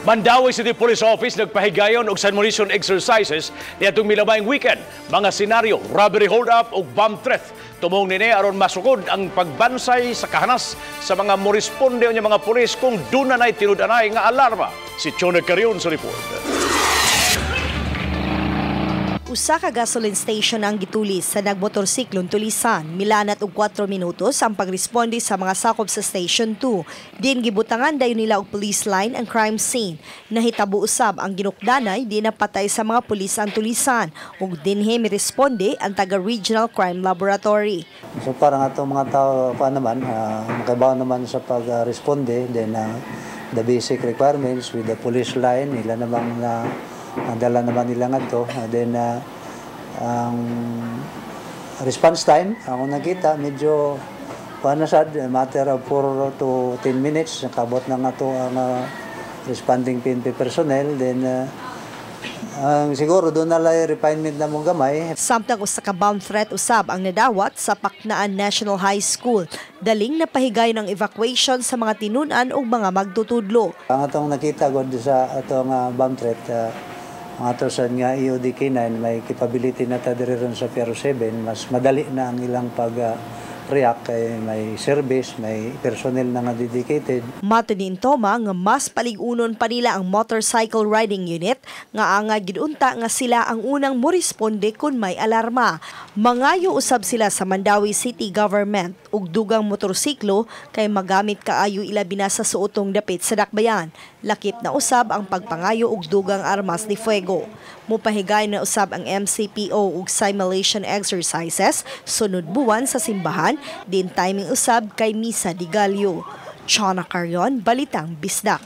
Mandaue City Police Office nagpahigayon og simulation exercises niadtong milabayng weekend. Mga senaryo, robbery, hold up ug bomb threat. Tumong nini aron masukod ang pagbansay sa kahanas sa mga moresponde unya mga pulis kung duna nay tinud-anay nga alarma. Si Chona Carion sa report. Usa ka gasoline station ang gitulis sa nagmotorsiklong tulisan. Milanat og 4 minutos ang pagresponde sa mga sakop sa Station 2. Din gibutangan dayon nila og police line ang crime scene. Nahitabo usab ang ginukdanay di napatay sa mga pulis ang tulisan ug dinhi miresponde ang taga Regional Crime Laboratory. So parang atong mga tao pa naman, makabaw naman sa pag-responde, then the basic requirements with the police line, ila namang na dala naman nila ngadto. Then ang response time, ako nakita, medyo kuan na sad, a matter of 4 to 10 minutes, nakabot na nga to ang responding PNP personnel. Then ang siguro doon na lang refinement na mong gamay. Samtang usa ka bomb threat usab ang nadawat sa Paknaan National High School. Daling napahigayon ang evacuation sa mga tinunan ug mga magtutudlo. Ang atong nakita gud sa atong bomb threat, ang ato sa nga E EOD K9 may capability na ta diri ron sa PRO 7, mas madali na ang ilang pag react kay may service, may personnel na nga dedicated. Matod ni Intoma nga mas palig-unon pa nila ang motorcycle riding unit nga angay gid unta nga sila ang unang moresponde kung may alarma. Mangayo usab sila sa Mandaue City Government og dugang motorsiklo kay magamit kaayo ilabi na sa suotong dapit sa dakbayan. Lakip na usab ang pagpangayo og dugang armas de fuego. Mupahigay na usab ang MCPO og simulation exercises sunod buwan sa simbahan din timing usab kay Misa de Gallo. Chona Carion, Balitang Bisdak.